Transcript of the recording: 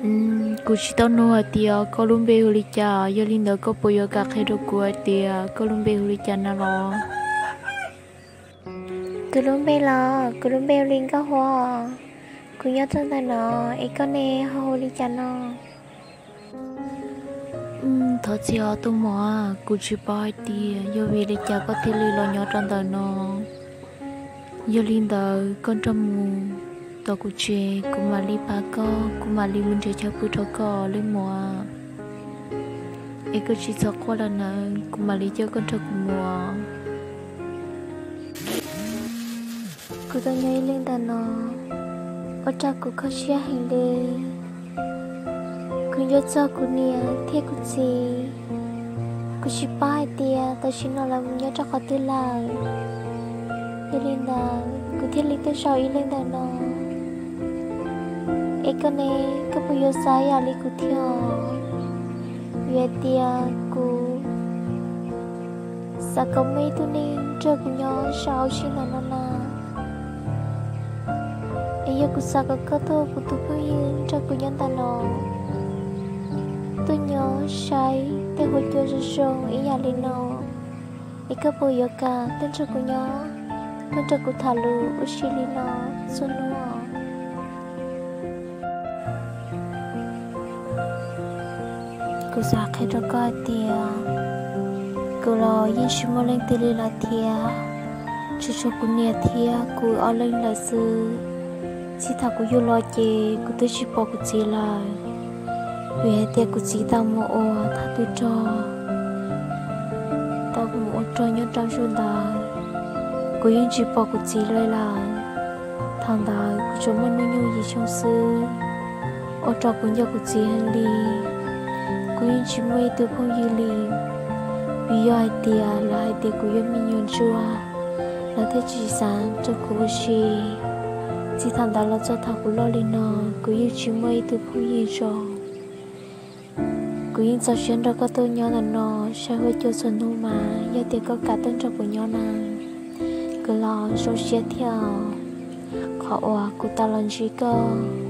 Kuv tsis tau nug hais tias koj lub npe hu li cas, yog li ntawd koj puas yuav kam qhia rau kuv hais tias koj lub npe hu li cas na los? Tus lub npe los, kuv lub npe hu li Nkauj Huab. Kuv nyob rau ntawm no, es koj ne ho hu li cas no? Thov txim os tus muam, kuv tsis paub hais tias yog vim li cas koj thiaj li los nyob rau ntawm no. Yog li ntawd koj nrog mus tom kuv tsev, kuv mam li pab koj, kuv mam li mus nrhiav chaw pw rau koj li muam. Es koj tsis txhob quaj lawm nawb, kuv mam li coj koj nrog kuv mus. Kuv tau nyob ib leeg ntawm no, ua rau kuv kho siab heev li. Kuv nco txog kuv niam thiab kuv txiv, kuv tsis paub hais tias tam sim no lawv mus nyob rau qhov twg lawm. Yog li ntawd kuv thiaj li tuaj zaum ib leeg ntawm no. Es koj ne, koj puas yuav xav yam li kuv thiab? Vim hais tias kuv xav kom muaj ib tug neeg nrog kuv nyob saum huab si ntawm no na. Es yog kuv xav kom koj tuaj ua kuv tus phooj ywg nrog kuv nyob ntawm no, tuaj nyob saib tej huab cua zoo zoo ib yam li no, es koj puas yuav kam tuaj nrog kuv nyob, tuaj nrog kuv tham lus ua si li no txhua hnub? Kuv xav qhia rau koj hais tias kuv los yeej tsis muaj leej twg li lawm thiab, tsuas tshuav kuv niam thiab kuv ob leeg lawm xwb. Txij thaum kuv yug los ces kuv twb tsis pom kuv txiv lawm, vim hais tias kuv txiv tau mus ua thaj tub rog, tau mus ua rog nyob rau zaum ntawd, kuv yeej tsis pom kuv txiv li lawm. Thaum ntawd kuv tsuas muaj hnub nyoog yim xyoo xwb, ua rau kuv nco kuv txiv heev li. Kuv yeej tsis muaj ib tug phooj ywg li, vim yog hais tias lawv hais tias kuv yog me nyuam ntsuag, lawv thiaj tsis xav nrog kuv ua si. Txij thaum ntawd los txog thaum kuv loj li no, kuv yeej tsis muaj ib tug phooj ywg zoo. Kuv yeej txaus siab nrog koj tuaj nyob ntawm no saib huab cua txhua hnub mas yog tias koj kam tuaj nrog kuv nyob na, kuv los zoo siab thiab os, qhov uas kuv tau los ntsib koj.